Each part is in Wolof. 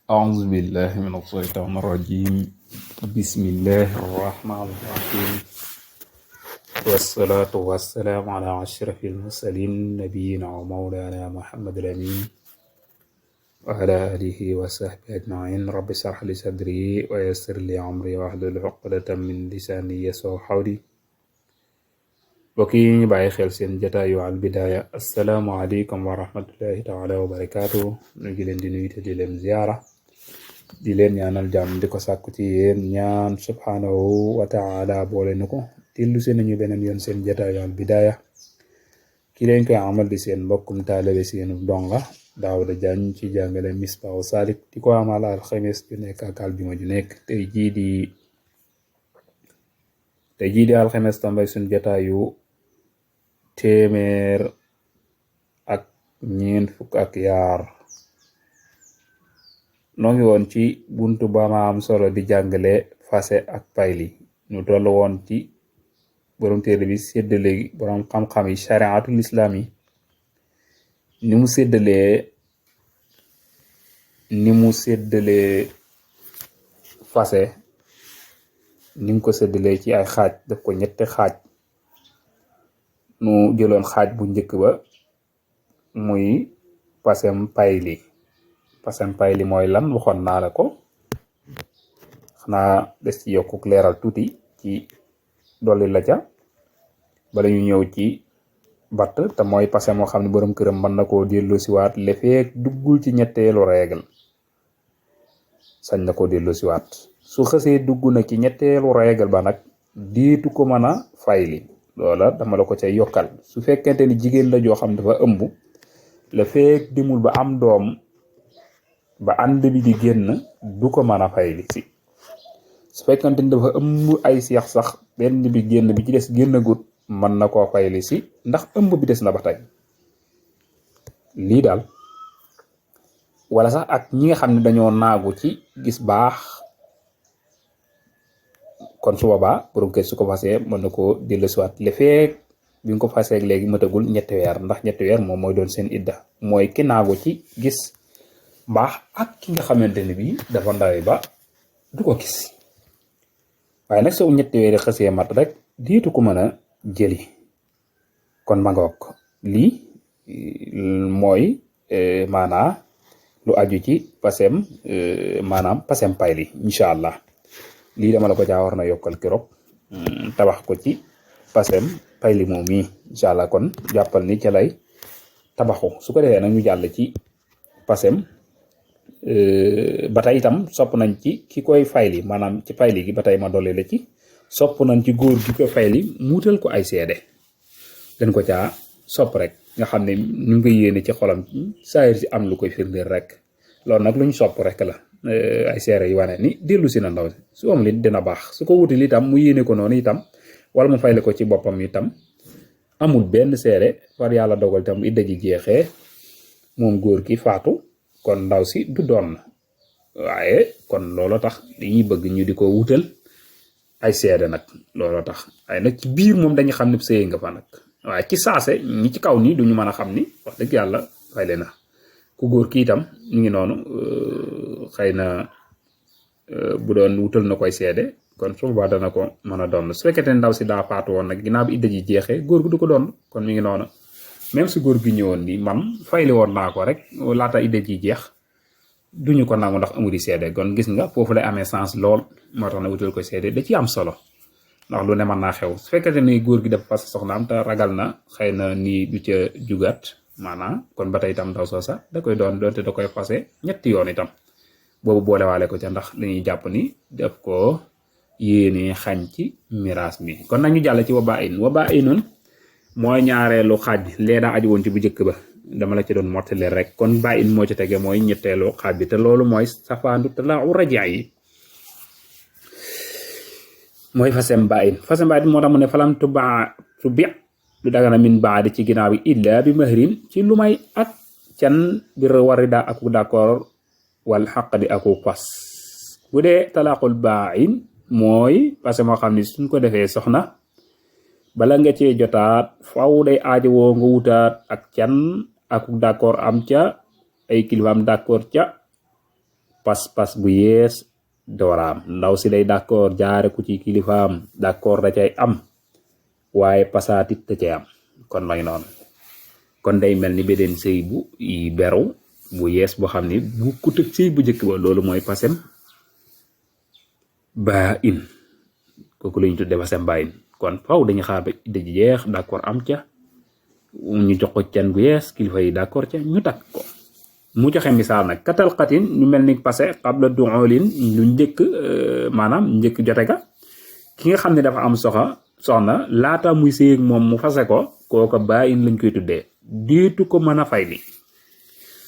أعوذ بالله من الشيطان الرجيم. بسم الله الرحمن الرحيم، والصلاة والسلام على أشرف المرسلين نبينا ومولانا محمد الأمين وعلى آله وصحبه أجمعين. رب اشرح لي صدري ويسر لي أمري واحلل عقدة من لساني يفقهوا قولي. mbokk yi ñu bàyyi xel seen jataayu Al Bidaaya, asalaamaaleykum wa rahmatullahi taala wa barakaatu. ñu ngi leen di nuyu te di leen ziyaara, di leen ñaanal jàmm, di ko sàkku ci yéen ñaan subhanahu wa taala boole na ko. tillu si nañu beneen yoon seen jataayu Al Bidaaya, ki leen koy amal di seen mbokkum taalibe seenu donga Daawuda Jaañ ci jàngale Misbaahu Saalik, di ko amal alxames ju nekk ak aljuma ju nekk. tey jii di alxames tambay suñ jataayu téeméer ak ñeent fukk ak yaar. noo ngi woon ci buntu ba ma am solo di jàngale fase ak payli. ñu toll woon ci borom téere bi séddale borom xam-xam yi shariatul islam yi ni mu séddalee fase, ni mu ko séddalee ci ay xaaj, def ko ñetti xaaj. nu jëloon xaaj bu njëkk ba muy pasem payli mooy lan waxoon naa la ko, xanaa des ci yokkuk leeral tuuti ci dolli la ca bala ñu ñëw ci batt, te mooy pasem moo xam ne borom këram mën na koo delloosiwaat li feek duggul ci ñetteelu règle. sañ na koo delloosiwaat su xësee dugg na ci ñetteelu règle ba nag diitu ko mën a fayli. loola dama la ko ca yokkal. su fekkente ni jigéen la joo xam dafa ëmb, la feek dimul ba am doom ba ànd bi di génn, du ko mën a fayli si. su fekkente ni dafa ëmb ay seex sax, benn bi génn bi ci des génn gut, mën na koo fayli si ndax ëmb bi des na ba tey. lii daal wala sax ak ñi nga xam ne dañoo naagu ci gis baax, kon su boobaa borom kër su ko fasee mën na koo dellusiwaat li feek bi nga ko fasee léegi matagul ñetti weer, ndax ñetti weer moom mooy doon seen idda. mooy ki naagu ci gis baax ak ki nga xamante ne bii dafa ndawe ba du ko gis. waaye nag soo ñetti weer yi xasee mat rek diitu ko mën a jëli. kon ma ngoog lii mooy maanaa lu aju ci pasem maanaam pasem payli incha allah. lii dama la ko caa war na yokkal keroog tabax ko ci pasem payli moom mii incha allah. kon jàppal ni ca lay tabaxu. su ko defee nag ñu jàll ci pasem ba tey itam sopp nañ ci ki koy fayli, maanaam ci payli gi ba tey ma dolli la ci sopp nañ ci góor gi koy fayli muutal ko ay seede. dañ ko caa sopp rek nga xam ne ñu ngi koy yéene ci xolam saayir si am lu koy firndeel rek. loolu nag lu ñu sopp rek la, ay seere yi wane ni dellu si na ndaw si. su amul it dina baax. su ko wutil itam mu yéene ko noonu itam, wala mu fayle ko ci boppam itam, amul benn seere, war yàlla dogal itam idda ji jeexee moom góor ki faatu, kon ndaw si du doon. waaye kon loolu tax dañuy bëgg ñu di ko wutal ay seede nag. loolu tax waaye nag ci biir moom dañu xam ne sëy nga fa nag. waaye ci saase ñi ci kaw nii duñu mën a xam ni wax dëgg yàlla fayle na. ku góor ki itam ñu ngi noonu, xëy na bu doon wutal na koy seede, kon su boobaa dana ko mën a doon. su fekkee ne ndaw si daa faatu woon nag ginnaaw bi idda ji jeexee, góor gu du ko doon. kon mi ngi noonu, même si góor gi ñëwoon ni man fayli woon naa ko rek laata idda ji jeex, duñu ko nangu ndax amul seede. kon gis nga foofu lay amee sens lool. moo tax na wutal koy seede da ci am solo, ndax lu ne mën naa xew. su fekkee ne góor gi dafa fas soxnaam te ragal na xëy na nii du ca jugaat, maanaam kon ba tey itam ndaw soosa da koy doon doonte da koy fase ñetti yoon itam. boobu boolewaale ko ca, ndax dañuy jàpp ni def ko yéene xañ ci miraas mi. kon nañu jàll ci wabaa inun mooy ñaareelu xaaj bi. lee daa aju woon ci bu njëkk ba, dama la ci doon mottali rek. kon baa in moo ci tege mooy ñetteelu xaaj bi, te loolu mooy safaandu talaaxu rajaa yi, mooy fasem baa in moo tax mu ne falam tu bi du dagana min baadi ci ginnaaw bi illa bi mahrin ci lu may ak can bir warida aku d'accord wal xaq di aku pas. bu dee talaaxul baa in mooy parce que moo xam ni suñ ko defee soxna, bala nga cee jotaat faw day aajowoo nga wutaat ak can aku d'accord am ca ay kilifaam d'accord ca pas-pas bu yees dooraam ndaw si day d'accord jaare ko ci kilifaam d'accord da cay am waaye pasaatit da cay am kon may noonu kon day mel ni beneen sëy bu yi beru bu yees boo xam ni bu ku tëg sëy bu njëkk ba loolu mooy pasem baa in kooku la ñu tudde pasem baa in kon faw dañu xaar ba idda ji jeex d'accord am ca ñu jox ko can gu yees kilifa yi d'accord ca ñu takk ko mu joxe misaal nag katal xatin ñu mel ni passé qabla du'ulin lu njëkk maanaam njëkk jote ga ki nga xam ne dafa am soxna laata muy sëy ak moom mu fase ko kooka baa in lañ koy tuddee diitu ko mën a fay li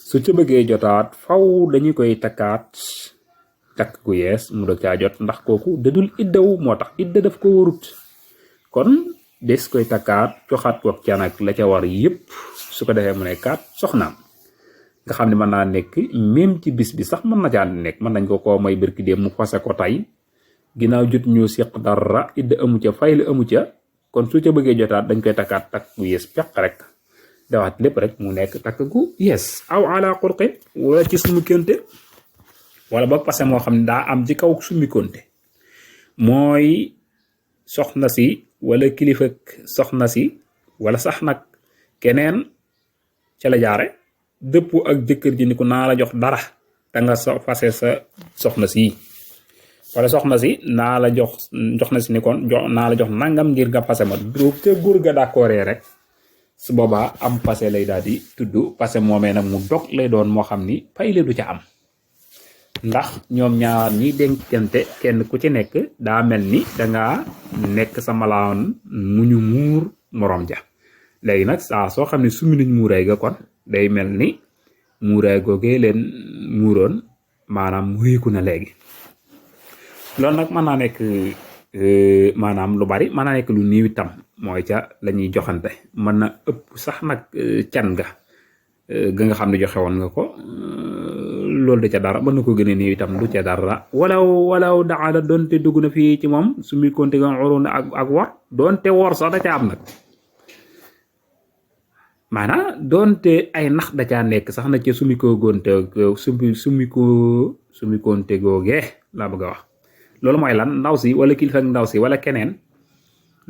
su ca bëggee jotaat faw dañu koy takkaat takk gu yees mu doog caa jot ndax kooku dadul iddawu moo tax idda daf ko warut kon des koy takkaat joxaat ko ca nag la ca war yëpp su ko defee mu nekkaat soxnaam nga xam ne mën naa nekk même ci bis bi sax mën na caa nekk mën nañ ko may barki dem mu fase ko tey ginnaaw jot ñu seq dara idda amu ca fay la amu ca kon su ca bëggee jotaat dañ koy takkaat takk gu yees peq rek dawaat lépp rek mu nekk takk gu yees aw ala xurqin wala ci sumu konte wala ba passé moo xam ne daa am ci kaw summi konte mooy soxna si wala kilifa soxna si wala sax nag keneen ca la jaare dëpp ak jëkkër ji ni ko naa la jox dara da nga fase sa soxna si wala soxna si naa la jox na si ni kon naa la jox nangam ngir nga fase ma du te góor ga d'accord rek su boobaa am passé lay daal di tudd passé moomee nag mu dog lay doon moo xam ni fay le du ca am ndax ñoom ñaar ñi dencante kenn ku ci nekk daa mel ni dangaa nekk sa malaan mu ñu muur morom ja léegi nag saa soo xam ne summi nañ muuraay ga kon day mel ni muuraay googee leen muuroon maanaam muyeeku na léegi loolu nag mën naa nekk maanaam lu bari mën naa nekk lu néew itam mooy ca la ñuy joxante mën na ëpp sax nag can ga nga xam ne joxe woon nga ko loolu da ca dara mën na ko gën a néew itam du ca dara walaw daala doonte dugg na fii ci moom su muy konte ga waroon ak wor doonte wor sax da ca am nag maanaam doonte ay nax da caa nekk sax na ca sumi ko gonte sumi konte googee laa bëgg a wax loolu mooy lan ndaw si wala kilifa ak ndaw si wala keneen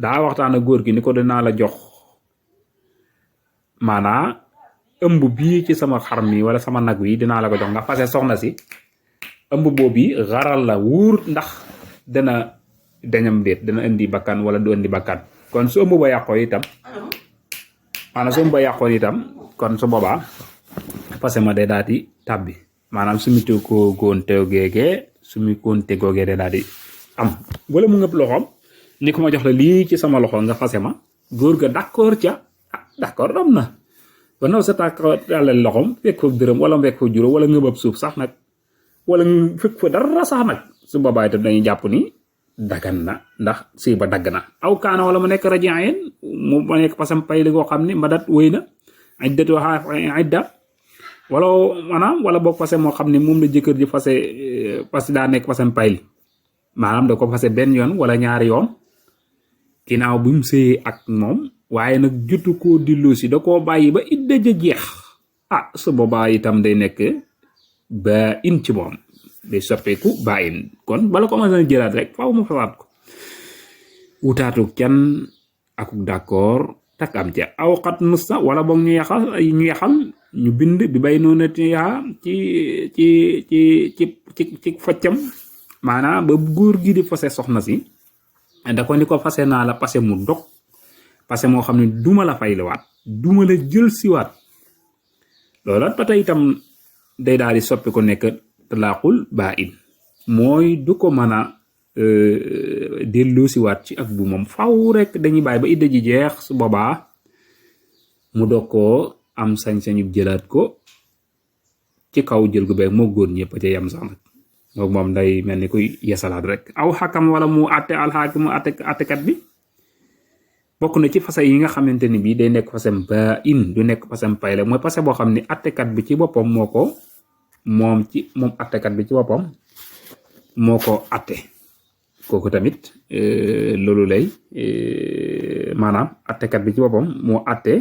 daa waxtaan ak góor gi ni ko dinaa la jox maanaa ëmb bii ci sama xar mi wala sama nag wi dinaa la ko jox nga fase soxna si ëmb boobu xaral la wuur ndax dana dañam déet dana indi bakkan wala du indi bakkan kon su ëmb ba yàqoo itam maanaam su ëmb ba yàqoon itam kon su boobaa fase ma day daal di tàbbi maanaam sumi ko góonte geegee sumi konte googee day daal di am wala mu ngëpp loxoom ni ko ma jox la lii ci sama loxo nga fase ma góor ga d'accord ca d'accord am na ba naw sa tàkk yàllal loxoom fekk fa dërëm wala fekk fa juróom wala ngëbab suuf sax nag wala fekk fa dara sax nag su boobaa itam dañuy jàpp ni dagan na ndax sëy ba dagg na aw kaana wala mu nekk raji'in mu nekk pasam pay li koo xam ne madat wéy na iddatu idda wala maanaam wala boog fase moo xam ne moom la jëkkër ji fase parce daa nekk pasam pay li maanaam da ko fase benn yoon wala ñaari yoon ginnaaw bi mu sëyee ak moom waaye nag jotu koo dillu si da koo bàyyi ba idda ja jeex su boobaa itam day nekk ba in ci moom day soppeeku ba in kon bala ko mën a jëlaat rek faaw mu fawaat ko wutaatu kenn akuk d'accord tak am ca aw xat nusta wala boog ñu yaxal ñu bind bi bay noonu yaa ci faccam maanaam ba góor gi di fase soxna si da ko ni ko fase naa la passé mu dog passé moo xam ne duma la fay la waat duma la jël si waat loolu ba tey itam day daal di soppi ko nekk talaaqul baa in mooy du ko mën a delloo si waat ci ak bu moom faw rek dañuy bàyyi ba idda ji jeex su boobaa mu doog koo am sañ-sañu jëlaat ko ci kaw jël gu beeg moo góor ñëpp ca yem sax nag moom day mel ni kuy yesalaat rek aw xakam wala mu àtte alxaakimu àttekat bi bokk na ci fase yi nga xamante ni bii day nekk fasem ba in du nekk fasem pay la mooy fase boo xam ni àttekat bi ci boppam moom àttekat bi ci boppam moo ko àtte kooku tamit loolu lay maanaam àttekat bi ci boppam moo àtte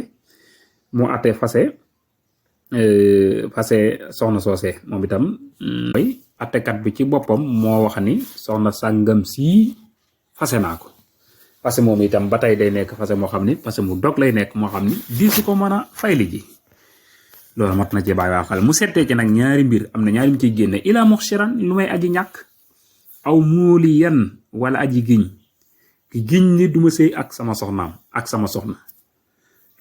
fase soxna soosee moom itam mooy attekat bi ci boppam moo wax ni soxna sàngam sii fase naa ko fase moom itam ba tey day nekk fase moo xam ni fase mu dog lay nekk moo xam ni di su ko mën a fayli ji loolu mat na ci bàyyi waa xel mu settee ci nag ñaari mbir am na ñaari mu ciy génne ila muxsiran lu may aji ñàkk aw móoli yan wala aji giñ ki giñ ni duma sëy ak sama soxnaam ak sama soxna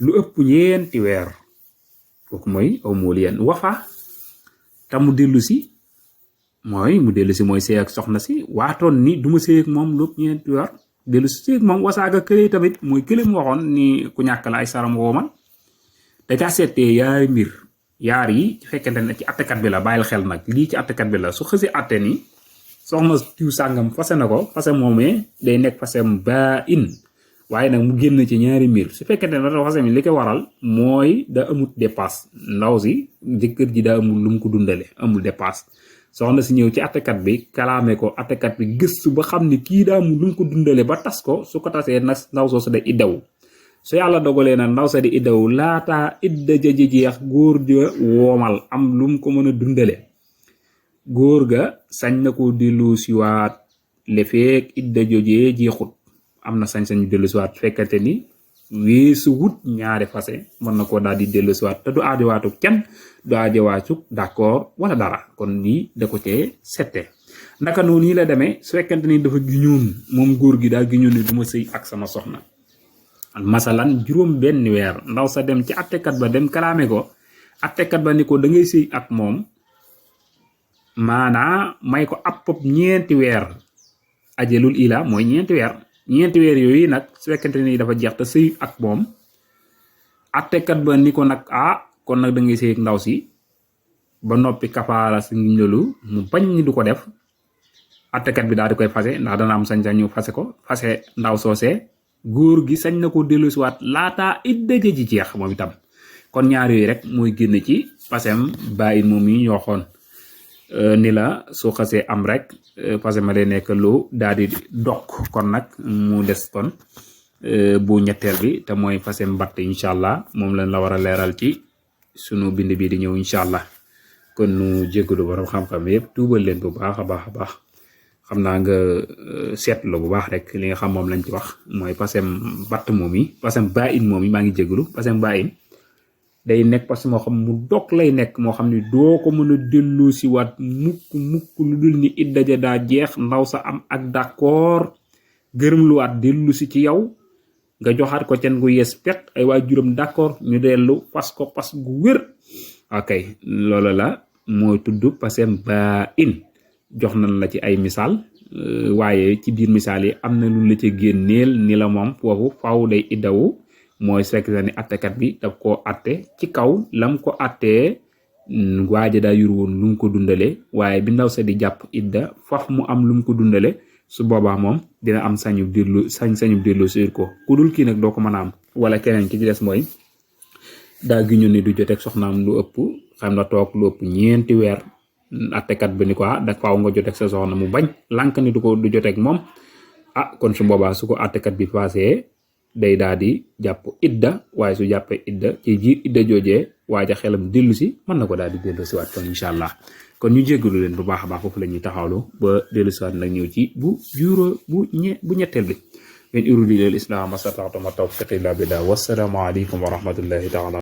lu ëpp ñeenti weer kooku mooy aw móoli yan wafa te mu dellu si mooy sëy ak soxna si waatoon ni duma sëy ak moom lu ëpp ñeenti weer dellu si sëy ak moom wasaaga kële tamit mooy kële mu waxoon ni ku ñàkk la ay saram woomal da caa seetee yaari mbir yaar yi fekkente ne ci attekat bi la bàyyil xel nag lii ci attekat bi la su xësi atte ni soxna tiw sàngam fase na ko fase moomee day nekk fasem baa in waaye nag mu génn ci ñaari mbir su fekkente ne dafa fase mi li ko waral mooy da amut dépasse ndaw si jëkkër ji daa amul lu mu ko dundale amul dépasse soxna si ñëw ci attekat bi kalaame ko attekat bi gëstu ba xam ni kii daa amul lu mu ko dundale ba tas ko su ko tasee nag ndaw soosu day iddaw su yàlla dogalee na ndaw sa di iddaw laataa idda ja jeex góor ja woomal am lu mu ko mën a dundale góor ga sañ na ko dellu siwaat le feek idda jojee jeexut am na sañ-sañu dellu siwaat fekkante ni weesu wut ñaari fase mën na koo daal di dellu siwaat te du aajowaatu kenn du aajowaatu d'accord wala dara kon nii da ko cee sette naka noonu yi la demee su fekkante ni dafa giñoon moom góor gi daal giñoon ni du ma sëy ak sama soxna masalan juróom benn weer ndaw sa dem ci attekat ba dem kalaame ko attekat ba ni ko da ngay sëy ak moom maanaa may ko appop ñeenti weer ajalul ila mooy ñeenti weer yooyu nag su fekkente ni dafa jeex te sëy ak moom attekat ba ni ko nag kon nag da ngay sëy ak ndaw si ba noppi kafaara si ngi loolu mu bañ ni du ko def attekat bi daal di koy fase ndax dana am sañ-sañu fase ko fase ndaw soosee góor gi sañ na ko dellusiwaat laataa idda ja ji jeex moom itam kon ñaar yooyu rek mooy génn ci pasem bàyyi moom yi ñu waxoon ni la soo xasee am rek pasem ma day nekk lu daal di dokk kon nag mu des kon bu ñetteel bi te mooy pasem mbatt incha allah moom lañ la war a leeral ci sunu bind bi di ñëw incha allah kon nu jéggalu borom xam-xam yëpp tuubal leen bu baax a baax xam naa nga seetlu bu baax rek li nga xam moom lañ ci wax mooy pasem batt moom yi pasem baa in moom yi maa ngi jégalu pasem baa in day nekk parce que moo xam mu dog lay nekk moo xam ni doo ko mën a dellu si waat mukk lu dul ni idda ja daa jeex ndaw sa am ak d'accord gërëm lu waat dellu si ci yow nga joxaat ko cen gu yes pet ay waajuram d'accord ñu dellu pas ko pas gu wér ok loolu la mooy tudd pasem baa in jox nañ la ci ay misaal waaye ci biir misaal yi am na lu la ci génneel ni la moom foofu faaw day iddawu mooy fekk na ni attekat bi daf koo atte ci kaw lam ko attee waaja daa yur woon lu mu ko dundale waaye bi ndaw sa di jàpp idda faf mu am lu mu ko dundale su boobaa moom dina am sañu dellu sur ko ku dul kii nag doo ko mën a am wala keneen ki ci des mooy daa giñu ni du joteeg soxnaam lu ëpp xam na toog lu ëpp ñeenti weer attekat bi ni ko da faaw nga joteeg sa soxna mu bañ lànk ni du joteeg moom kon su boobaa su ko attekat bi passé day daal di jàpp idda waaye su jàppee idda ci jiir idda joojee waaja xelam dellu si mën na ko daal di dellu si waat kon incha allah kon ñu jéggalu leen bu baax a baax foofu la ñuy taxawlu ba dellu si waat nag ñëw ci bu ñetteel bi in uriidu illal islaaha mastata'tu wa ma tawfiiqi illaa billaah wassalaamu aleykum wa rahmatullahi taala